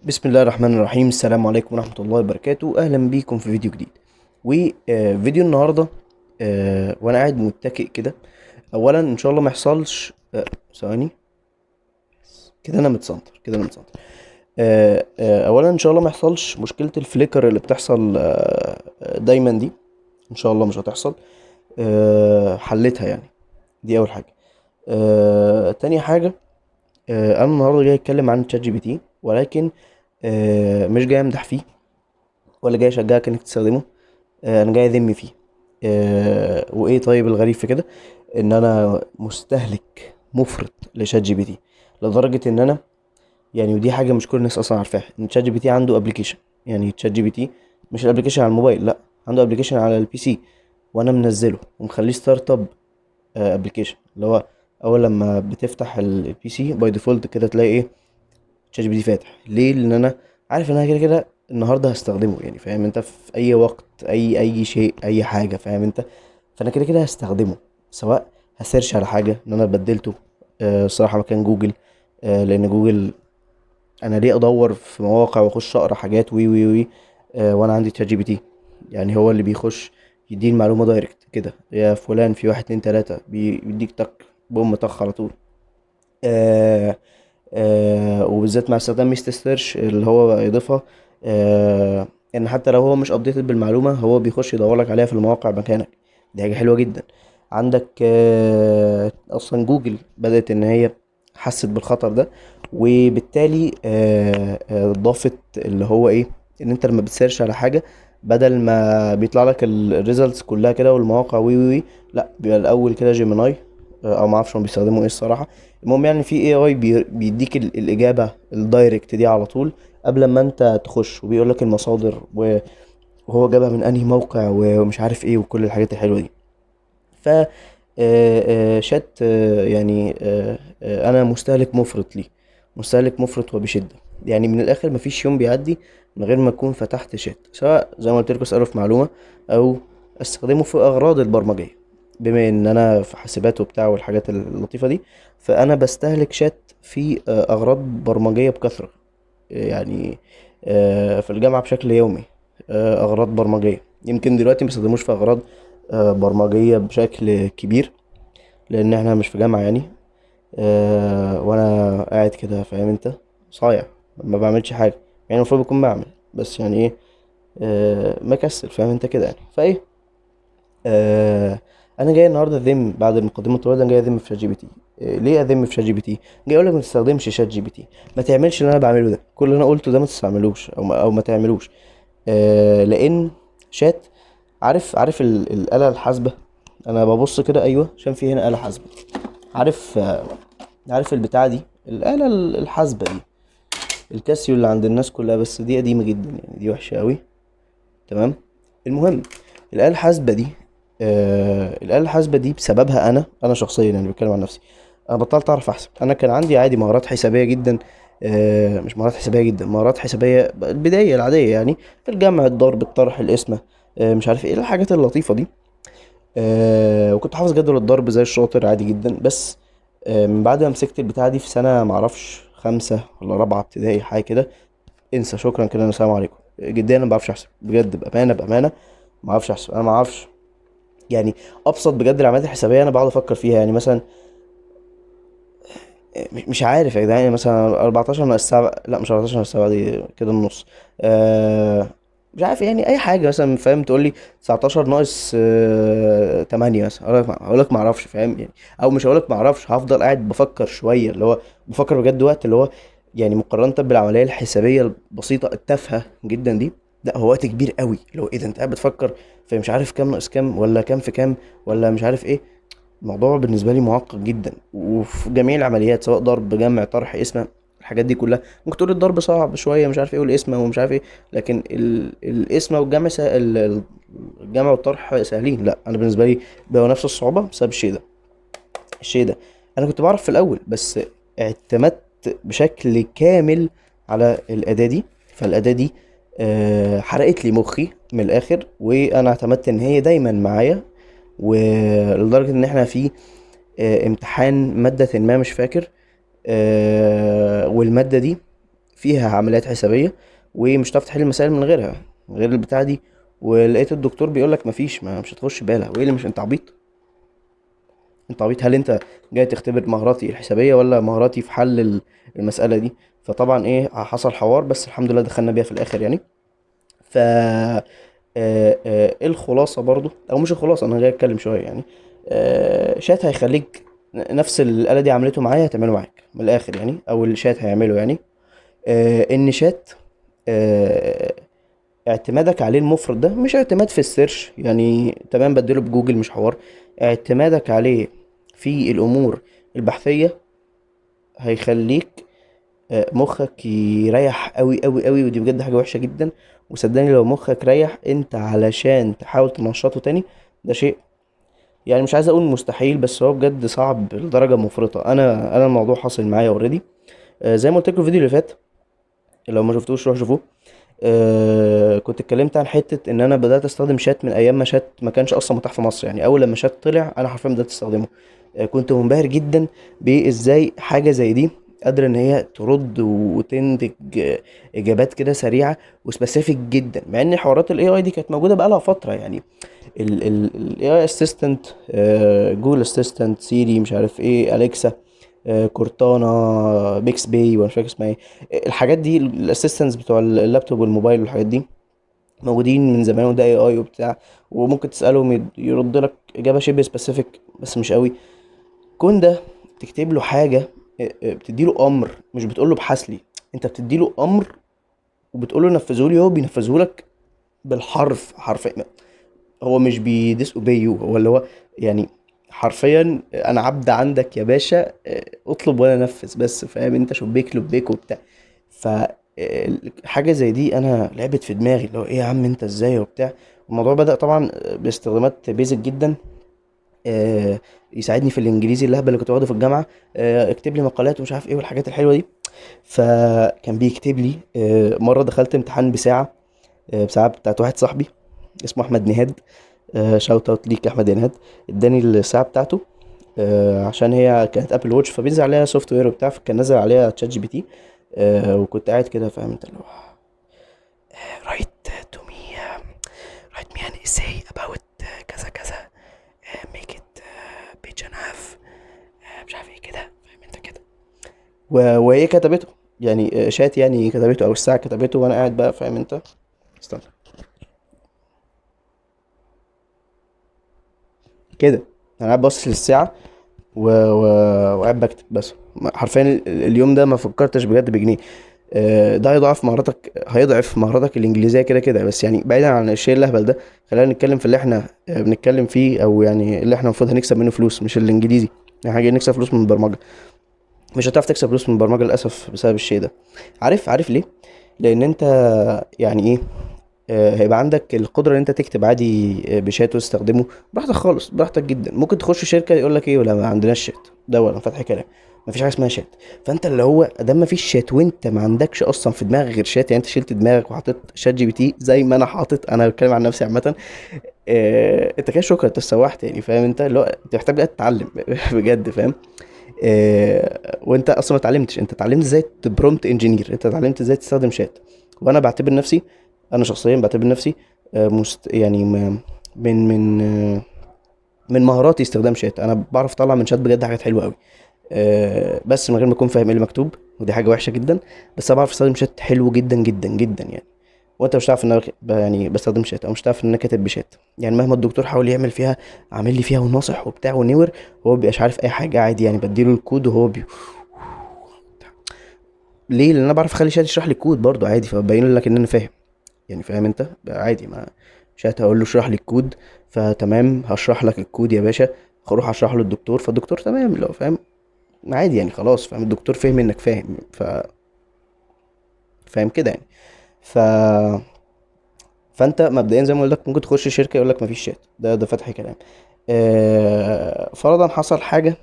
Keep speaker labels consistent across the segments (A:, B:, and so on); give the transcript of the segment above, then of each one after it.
A: بسم الله الرحمن الرحيم. السلام عليكم ورحمة الله وبركاته. أهلا بيكم في فيديو جديد. وفيديو النهاردة وأنا قاعد متكئ كده. أولا إن شاء الله ما يحصلش، ثواني كده، أنا متسنتر كده، أنا متسنتر. أولا إن شاء الله ما يحصلش مشكلة ال flicker اللي بتحصل دايما دي، إن شاء الله مش هتحصل. حلتها يعني، دي أول حاجة. تاني حاجة، أنا النهاردة جاي أتكلم عن ChatGPT، ولكن مش جاي امدح فيه ولا جاي اشجعك انك تستخدمه، انا جاي اذم فيه. وايه طيب الغريب في كده؟ ان انا مستهلك مفرط ل ChatGPT، لدرجة ان انا يعني، ودي حاجة مش كل الناس اصلا عارفاها، ان ChatGPT عنده application. يعني ChatGPT مش ال application على الموبايل، لا، عنده application على ال PC، وانا منزله ومخليه startup application، اللي هو اول لما بتفتح ال PC by default كده تلاقي ايه؟ ChatGPT فاتح. ليه؟ لان انا عارف ان انا كده كده النهارده هستخدمه، يعني فاهم انت، في اي وقت، اي شيء، اي حاجه، فاهم انت. فانا كده كده هستخدمه، سواء ه search على حاجة ان انا بدلته الصراحة مكان جوجل، لان جوجل انا ليه ادور في مواقع واخش اقرا حاجات وي وي وي، وانا عندي ChatGPT، يعني هو اللي بيخش يديني المعلومة direct كده، يا فلان في 1 2 3، بيديك تك بوم طخ على طول. وبالذات مع استخدام ميزة ال search اللي هو يضيفها، ان حتى لو هو مش updated بالمعلومة هو بيخش يدور لك عليها في المواقع مكانك. دي حاجة حلوة جدا. عندك اصلا جوجل بدأت ان هي حست بالخطر ده، وبالتالي ضافت اللي هو ايه، ان انت لما بت search على حاجة بدل ما بيطلع لك ال results كلها كده والمواقع وي وي وي، لا، بيبقى الاول كده Gemini، او ما اعرفش هم بيستخدموا ايه الصراحة. المهم يعني في AI بيديك الاجابة ال direct دي على طول قبل ما انت تخش، وبيقول لك المصادر وهو جابها من انهي موقع ومش عارف ايه وكل الحاجات الحلوة دي. ف شات، يعني انا مستهلك مفرط ليه، مستهلك مفرط وبشدة. يعني من الاخر مفيش يوم بيعدي من غير ما اكون فتحت شات، سواء زي ما قلت لكم اساله في معلومة او استخدمه في اغراض البرمجيه، بما ان انا في حاسبات وبتاع والحاجات اللطيفة دي، فانا بستهلك شات في اغراض برمجيه بكثرة، في الجامعة بشكل يومي، اغراض برمجيه. يمكن دلوقتي ما بستخدموش في اغراض برمجيه بشكل كبير، لان احنا مش في جامعه يعني، وانا قاعد كده فاهم انت، صايع ما بعملش حاجة، يعني المفروض اكون بعمل، بس يعني ايه، مكسل فاهم انت كده يعني. فايه، انا جاي النهارده اذم بعد المقدمة الطويلة دي، انا جاي اذم في ChatGPT. ليه اذم في ChatGPT؟ جاي اقول لك ما تستخدمش ChatGPT، ما تعملش اللي انا بعمله ده، كل اللي انا قلته ده ما تستعملوش او ما تعملوش. لان شات، عارف الآلة الحاسبة، انا ببص كده ايوه عشان في هنا آلة حاسبة، عارف البتاعة دي، الآلة الحاسبة دي، الكاسيو اللي عند الناس كلها، بس دي قديمة جدا يعني، دي وحشة قوي. تمام. المهم الآلة الحاسبة دي، الآلة الحاسبة دي بسببها أنا شخصيا يعني بتكلم عن نفسي، أنا بطلت أعرف أحسب. أنا كان عندي عادي مهارات حسابية جدا، مش مهارات حسابية جدا، مهارات حسابية البداية العادية يعني، الجمع، الضرب، الطرح، القسمة، مش عارف إيه الحاجات اللطيفة دي، وكنت حافظ جدول الضرب زي الشاطر عادي جدا. بس من بعد ما مسكت البتاعة دي في سنة معرفش 5 ولا 4 ابتدائي حاجة كده، انسى، شكرا كده، السلام عليكم. جديا انا ما بعرفش احسب بجد، بامانه ما بعرفش احسب. انا ما اعرفش يعني ابسط بجد العمليات الحسابيه انا بقعد افكر فيها، يعني مثلا مش عارف يا جدعان، يعني مثلا 14 ناقص 7، لا مش 14 ناقص 7 دي كده النص، مش عارف يعني اي حاجة مثلا فاهم، تقول لي 19 ناقص 8 مثلا، هقول لك ما اعرفش فاهم يعني، او مش هقول لك ما اعرفش، هفضل قاعد بفكر شوية، اللي هو بفكر بجد وقت اللي هو يعني مقارنة بالعملية الحسابيه البسيطة التافهة جدا دي، لا هو وقت كبير قوي، اللي هو ايه ده، انت قاعد بتفكر في مش عارف كام ناقص كام، ولا كام في كام، ولا مش عارف ايه. الموضوع بالنسبة لي معقد جدا، وفي جميع العمليات سواء ضرب، جمع، طرح، قسمه، الحاجات دي كلها. ممكن تقول الضرب صعب شوية مش عارف ايه، والقسمه ومش عارف ايه، لكن القسمة والجمع الجمع والطرح سهلين. لا انا بالنسبة لي بقوا نفس الصعوبة بسبب الشيء ده. الشيء ده انا كنت بعرف في الاول، بس اعتمدت بشكل كامل على الاداة دي، فالاداه دي حرقت لي مخي من الاخر، وانا اعتمدت ان هي دايما معايا، ولدرجه ان احنا في امتحان مادة ما مش فاكر، والمادة دي فيها عمليات حسابيه، ومش هتعرف تحل المسائل من غيرها، من غير البتاعه دي. ولقيت الدكتور بيقول لك مفيش، ما مش هتخش بالها. وايه اللي مش، انت عبيط؟ انت عبيط؟ هل انت جاي تختبر مهاراتي الحسابيه ولا مهاراتي في حل المسالة دي؟ فطبعا ايه، حصل حوار، بس الحمد لله دخلنا بيها في الاخر يعني. ف الخلاصة برضو، او مش الخلاصة، انا جاي اتكلم شوية يعني. شات هيخليك نفس الاله دي عملته معايا هتعمله معاك من الاخر يعني، او الشات هيعمله يعني. ان شات، اعتمادك عليه المفرط ده مش اعتماد في ال search يعني، تمام، بدله بجوجل مش حوار. اعتمادك عليه في الامور البحثية هيخليك مخك يريح قوي قوي قوي، ودي بجد حاجة وحشة جدا. وصدقني لو مخك ريح انت علشان تحاول تنشطه تاني، ده شيء يعني مش عايز اقول مستحيل، بس هو بجد صعب لدرجة مفرطة. انا الموضوع حاصل معايا already، زي ما قلت لكم الفيديو اللي فات، لو ما شفتوش روحوا شوفوه. كنت اتكلمت عن حتة ان انا بدات استخدم شات من ايام ما شات ما كانش اصلا متاح في مصر يعني. اول لما شات طلع انا حرفيا بدات استخدمه. كنت منبهر جدا بازاي حاجة زي دي قادرة ان هي ترد وتنتج اجابات كده سريعة و specific جدا، مع ان حوارات ال AI دي كانت موجودة بقالها فترة يعني. ال AI assistant، Google Assistant، Siri، مش عارف ايه، Alexa، Cortana، Bixby، ولا مش فاكر اسمها ايه، الحاجات دي، ال assistants بتوع اللابتوب والموبايل والحاجات دي موجودين من زمان، وده AI وبتاع، وممكن تسالهم يرد لك اجابه شبه specific بس مش قوي. كون ده تكتب له حاجة، بتدي له امر، مش بتقول له ابحث لي، انت بتدي له امر وبتقول له نفذه لي، هو بينفذه لك بالحرف حرفيا. هو مش بي disobey you، هو اللي هو يعني حرفيا انا عبد عندك يا باشا، اطلب وانا انفذ بس، فاهم انت؟ شبيك لبيك وبتاع. ف حاجة زي دي انا لعبت في دماغي، اللي هو ايه يا عم انت ازاي وبتاع. الموضوع بدأ طبعا باستخدامات basic جدا، يساعدني في الانجليزي اللهبل اللي كنت باخده في الجامعة، اكتب لي مقالات ومش عارف ايه والحاجات الحلوة دي. فكان بيكتب لي، مرة دخلت امتحان بساعة بتاعت واحد صاحبي اسمه احمد نهاد، shout out ليك يا احمد نهاد، اداني الساعة بتاعته، عشان هي كانت Apple Watch فبينزل عليها software وبتاع، فكان نزل عليها ChatGPT، وكنت قاعد كده فاهم انت اللي هو write to me، write me an essay about كذا كذا، make it page and a half، مش عارف ايه كده، فاهم انت كده. وهي كتبته يعني، شات يعني كتبته او الساعة كتبته، وانا قاعد بقى فاهم انت، استنى كده، انا قاعد باصص للساعة وقاعد بكتب بس. حرفيا اليوم ده ما فكرتش بجد بجنيه. ده هيضعف مهاراتك، هيضعف مهاراتك الانجليزية كده كده، بس يعني بعيدا عن الشيء الاهبل ده، خلينا نتكلم في اللي احنا بنتكلم فيه، او يعني اللي احنا المفروض هنكسب منه فلوس، مش الانجليزي. احنا جايين نكسب فلوس من البرمجة، مش هتعرف تكسب فلوس من البرمجة للاسف بسبب الشيء ده. عارف ليه؟ لان انت يعني ايه، هيبقى عندك القدرة ان انت تكتب عادي، بشات وتستخدمه براحتك خالص، براحتك جدا. ممكن تخش شركة يقول لك ايه، ولا ما عندناش شات، ده ولا فتح كلام، ما فيش حاجة اسمها شات. فانت اللي هو ده ما فيش شات، وانت ما عندكش اصلا في دماغك غير شات، يعني انت شلت دماغك وحطيت ChatGPT زي ما انا حاطط، انا بتكلم عن نفسي عامة، انت كده شكرا، انت اتسوحت يعني، فاهم انت اللي هو انت محتاج بقى تتعلم بجد، فاهم؟ وانت اصلا ما اتعلمتش، انت اتعلمت ازاي ت prompt engineer، انت اتعلمت ازاي تستخدم شات. وانا بعتبر نفسي، انا شخصيا بعتبر نفسي، مست يعني من من من مهاراتي استخدام شات. انا بعرف اطلع من شات بجد حاجات حلوة قوي، بس من غير ما اكون فاهم ايه اللي مكتوب، ودي حاجة وحشة جدا، بس انا بعرف استخدم شات حلو جدا جدا جدا يعني. وانت مش هتعرف ان انا بستخدم شات، او مش هتعرف ان انا كاتب بشات يعني. مهما الدكتور حاول يعمل فيها، عامل لي فيها وناصح وبتاع ونور، هو مبيبقاش عارف اي حاجة، عادي يعني، بديله الكود وهو ليه؟ لان انا بعرف اخلي شات يشرح لي الكود برضو عادي، فبين لك ان انا فاهم يعني، فاهم انت؟ عادي، ما شات هقول له اشرح لي الكود، فتمام هشرح لك الكود يا باشا، هروح اشرح له الدكتور، فالدكتور تمام لو فاهم عادي يعني، خلاص فاهم، الدكتور فهم انك فاهم، فاهم كده يعني. فانت مبدئيا زي ما قلت لك ممكن تخش شركة يقول لك مفيش شات، ده فتح كلام. فرضا حصل حاجة،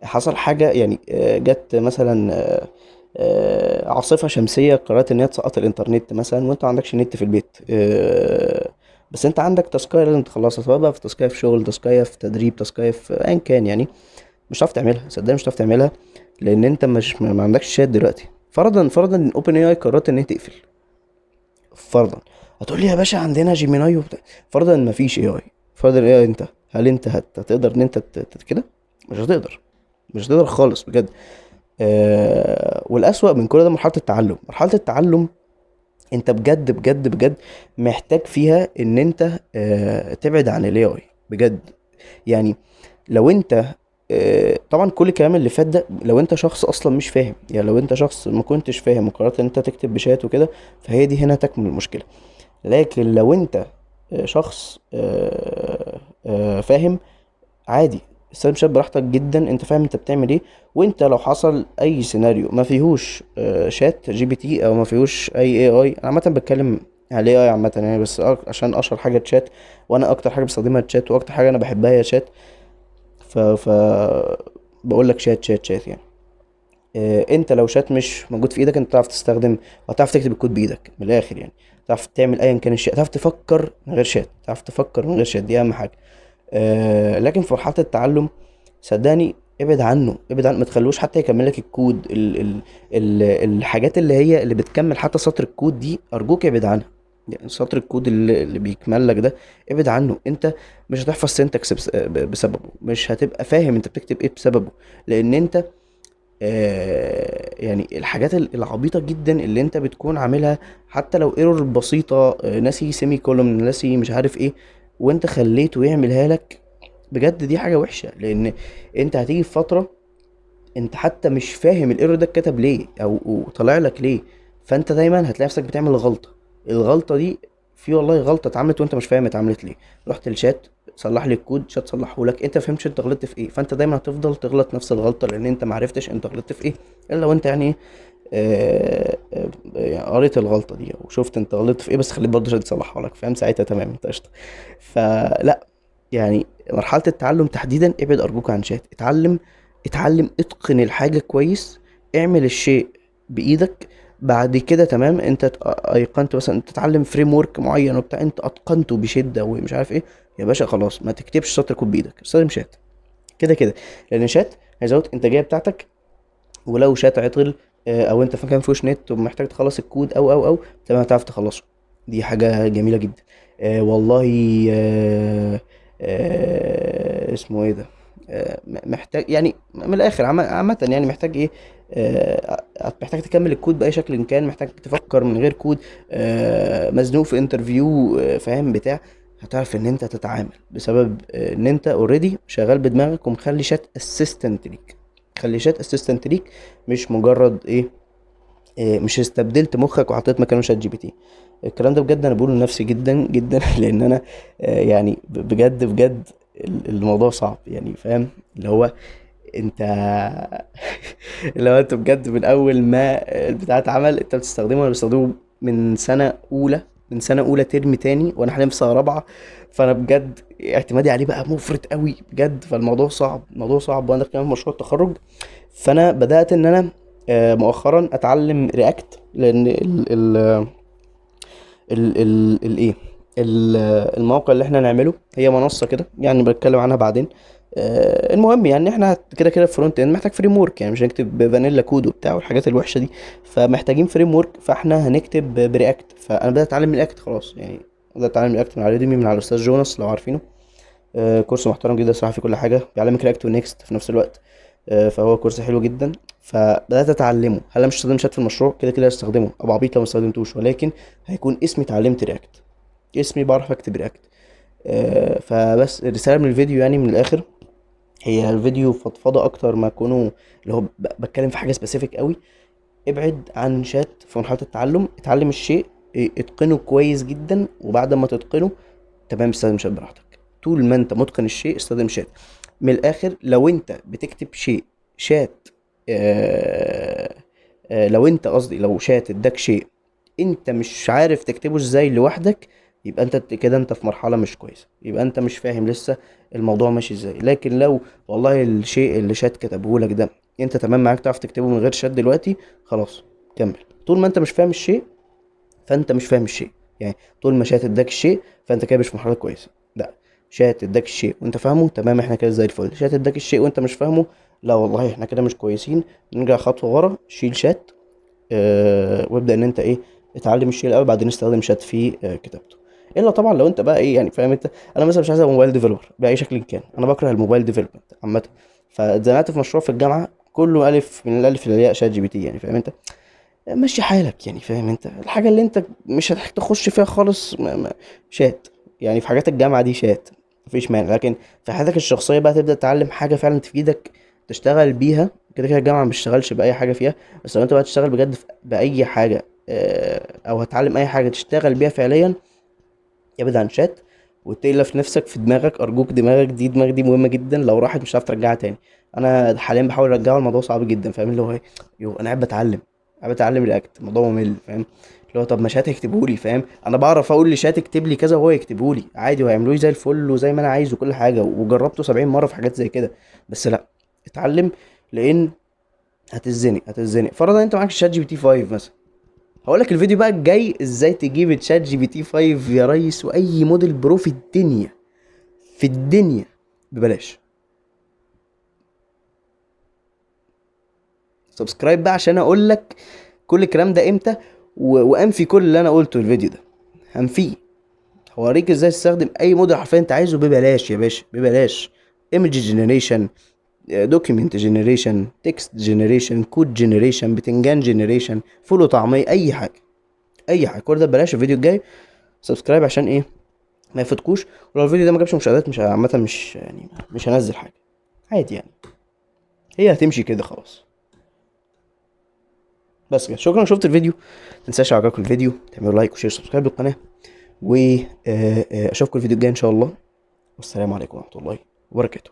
A: حصل حاجة يعني، جت مثلا، عاصفة شمسية قررت ان هي تسقط الانترنت مثلا، وانت ما عندكش نت في البيت، بس انت عندك تاسكايه لازم تخلصها، سواء بقى في تاسكايه في شغل، تاسكايه في تدريب، تاسكايه في ايا كان يعني، مش هتعرف تعملها، صدقني مش هتعرف تعملها، لان انت مش ما عندكش شات دلوقتي. فرضا ان OpenAI قررت ان هي تقفل، فرضا هتقول لي يا باشا عندنا Gemini وبتاع، فرضا ان مفيش AI، فرضا AI انت، هل انت هتقدر ان انت كده؟ مش هتقدر، مش هتقدر خالص بجد. والأسوأ من كل ده مرحلة التعلم. مرحلة التعلم انت بجد بجد بجد محتاج فيها ان انت تبعد عن ال AI بجد. يعني لو انت طبعا كل الكلام اللي فات ده لو انت شخص اصلا مش فاهم، يعني لو انت شخص ما كنتش فاهم وقررت ان انت تكتب بشات وكده، فهي دي هنا تكمن المشكلة. لكن لو انت شخص فاهم، عادي استخدم شات براحتك جدا، انت فاهم انت بتعمل ايه. وانت لو حصل اي سيناريو ما فيهوش ChatGPT او ما فيهوش اي AI، انا عامة بتكلم على AI عامة يعني، بس عشان اشهر حاجة شات، وانا اكتر حاجة بستخدمها شات، واكتر حاجة انا بحبها هي شات، ف بقول لك شات شات شات يعني. انت لو شات مش موجود في ايدك، انت تعرف تستخدم وتعرف تكتب الكود بايدك من الاخر يعني، تعرف تعمل ايا كان الشيء، تعرف تفكر من غير شات، تعرف تفكر من غير شات، دي اهم حاجة. لكن في مرحلة التعلم صدقني ابعد عنه، ابعد عنه، ما تخلوش حتى يكمل لك الكود، الحاجات اللي هي اللي بتكمل حتى سطر الكود دي ارجوك ابعد عنها. يعني سطر الكود اللي بيكمل لك ده ابعد عنه، انت مش هتحفظ syntax بسببه، مش هتبقى فاهم انت بتكتب ايه بسببه، لان انت يعني الحاجات العبيطة جدا اللي انت بتكون عاملها حتى لو error بسيطة، ناسي semicolon، ناسي مش عارف ايه، وانت خليته يعملها لك، بجد دي حاجة وحشة. لان انت هتيجي في فترة انت حتى مش فاهم ال error ده اتكتب ليه او طلع لك ليه، فانت دايما هتلاقي نفسك بتعمل غلطة، الغلطة دي في والله غلطة اتعملت وانت مش فاهم اتعملت ليه، رحت لشات صلح لي الكود، شات صلحه لك، انت ما فهمتش انت غلطت في ايه، فانت دايما هتفضل تغلط نفس الغلطة لان انت ما عرفتش انت غلطت في ايه، الا لو انت قريت الغلطة دي او شفت انت غلطت في ايه، بس خليت برضه شات يصلحها لك، فاهم؟ ساعتها تمام انت قشطة. فلا يعني مرحلة التعلم تحديدا ابعد ارجوك عن شات، اتعلم، اتقن الحاجة كويس، اعمل الشيء بايدك، بعد كده تمام انت ايقنت مثلا تتعلم framework معين وبتاع، انت اتقنته بشدة ومش عارف ايه، يا باشا خلاص ما تكتبش سطر كود بايدك، استخدم شات كده كده، لان شات هيزود الانتاجية بتاعتك. ولو شات عطل، او انت في مكان فيهوش نت ومحتاج تخلص الكود او او او تمام هتعرف تخلصه، دي حاجة جميلة جدا. والله، اسمه ايه ده، محتاج يعني من الاخر عامة يعني محتاج ايه، محتاج تكمل الكود باي شكل كان، محتاج تفكر من غير كود، مزنوق في interview، فاهم بتاع، هتعرف ان انت تتعامل بسبب، ان انت already شغال بدماغك ومخلي chat assistant ليك، خلي chat assistant ليك، مش مجرد ايه، مش استبدلت مخك وحطيت مكانه ChatGPT. الكلام ده بجد انا بقوله لنفسي جدا جدا، لان انا، بجد بجد الموضوع صعب يعني، فاهم؟ اللي هو انت اللي هو انت بجد من اول ما البتاع اتعمل انت بتستخدمه، انا بستخدمه من سنة اولى، من سنة اولى ترم تاني، وانا حاليا في سنة رابعه، فانا بجد اعتمادي عليه بقى مفرط قوي بجد، فالموضوع صعب، الموضوع صعب، وانا كمان في مشروع التخرج، فانا بدات ان انا، مؤخرا اتعلم React، لان ال ال ال ال ال ايه ال الموقع اللي احنا نعمله هي منصة كده يعني بتكلم عنها بعدين. المهم يعني احنا كده كده front end محتاج framework، يعني مش هنكتب vanilla code وبتاع والحاجات الوحشة دي، فمحتاجين framework، فاحنا هنكتب ب React. فانا بدات اتعلم React خلاص، يعني بدات اتعلم React من على Udemy، من على الاستاذ جوناس لو عارفينه، كورس محترم جدا صراحة في كل حاجة، بيعلمك React و Next في نفس الوقت، فهو كورس حلو جدا، فبدات اتعلمه. هل انا مش هستخدم شات في المشروع؟ كده كده هستخدمه، ابقى عبيط لو ما استخدمتوش، ولكن هيكون اسمي اتعلمت React، اسمي بعرف اكتب React. فبس الرسالة من الفيديو يعني من الاخر، هي الفيديو فضفضة اكتر ما اكونه اللي هو بتكلم في حاجة specific قوي. ابعد عن شات في مرحلة التعلم، اتعلم الشيء، اتقنه كويس جدا، وبعد ما تتقنه تمام استخدم شات براحتك. طول ما انت متقن الشيء استخدم شات. من الاخر لو انت بتكتب شيء شات، لو انت قصدي لو شات اداك شيء انت مش عارف تكتبه ازاي لوحدك، يبقى انت كده انت في مرحلة مش كويسة، يبقى انت مش فاهم لسه الموضوع ماشي ازاي. لكن لو والله الشيء اللي شات كتبه لك ده انت تمام معاك، تعرف تكتبه من غير شات دلوقتي، خلاص كمل. طول ما انت مش فاهم الشيء فانت مش فاهم الشيء، يعني طول ما شات اداك الشيء فانت كده مش في مرحلة كويسة. لا، شات اداك الشيء وانت فاهمه تمام، احنا كده زي الفل. شات اداك الشيء وانت مش فاهمه، لا والله احنا كده مش كويسين، نرجع خطوة ورا، شيل شات، وابدا ان انت ايه، اتعلم الشيء الاول بعدين استخدم شات في كتابته. الا طبعا لو انت بقى ايه يعني، فاهم انت، انا مثلا مش عايز ابقى mobile developer باي شكل كان، انا بكره ال mobile development عامه. فاتزنقت في مشروع في الجامعة كله الف من الالف للياء ChatGPT يعني، فاهم انت، مشي حالك يعني، فاهم انت، الحاجة اللي انت مش هتحتاج تخش فيها خالص ما شات يعني، في حاجات الجامعة دي شات مفيش مانع. لكن في حياتك الشخصية بقى تبدا تتعلم حاجة فعلا تفيدك تشتغل بيها. كده كده الجامعة ما بتشتغلش باي حاجة فيها، بس لو انت بقى تشتغل بجد باي حاجة، او هتعلم اي حاجة تشتغل بيها فعليا، ابعد عن شات وتقلف نفسك في دماغك، ارجوك. دماغك دي، دماغك دي مهمة جدا، لو راحت مش هتعرف ترجعها تاني. انا حاليا بحاول ارجعه، الموضوع صعب جدا، فاهم اللي هو ايه، يو انا قاعد بتعلم، قاعد بتعلم React، الموضوع ممل، فاهم اللي هو طب ما شات يكتبهولي، فاهم انا بعرف اقول لشات اكتب لي كذا وهو يكتبهولي عادي، وهيعملوه لي زي الفل وزي ما انا عايز وكل حاجة، وجربته 70 مرة في حاجات زي كده. بس لا، اتعلم، لان هتتزنق، هتتزنق. فرضا انت معاك ChatGPT 5 مثلا، هقول لك الفيديو بقى الجاي ازاي تجيب ChatGPT 5 يا ريس، واي model pro في الدنيا، في الدنيا ببلاش. subscribe بقى عشان اقول لك كل الكلام ده امتى، وانفي كل اللي انا قلته الفيديو ده، هنفيه. هوريك ازاي تستخدم اي موديل حرفيا انت عايزه ببلاش يا باشا، ببلاش. image generation، document generation، text generation، code generation، بتنجان generation، فول وطعميه، اي حاجة، اي حاجة، كل ده ببلاش. الفيديو الجاي subscribe عشان ايه ما يفوتكوش. ولو الفيديو ده ما جابش مشاهدات، مش عامة، مش يعني مش هنزل حاجة عادي يعني، هي هتمشي كده خلاص. بس كده، شكرا شفت الفيديو، ما تنساش عجبكم الفيديو تعملوا like و share subscribe للقناة، و اشوفكم الفيديو الجاي ان شاء الله، والسلام عليكم ورحمة الله وبركاته.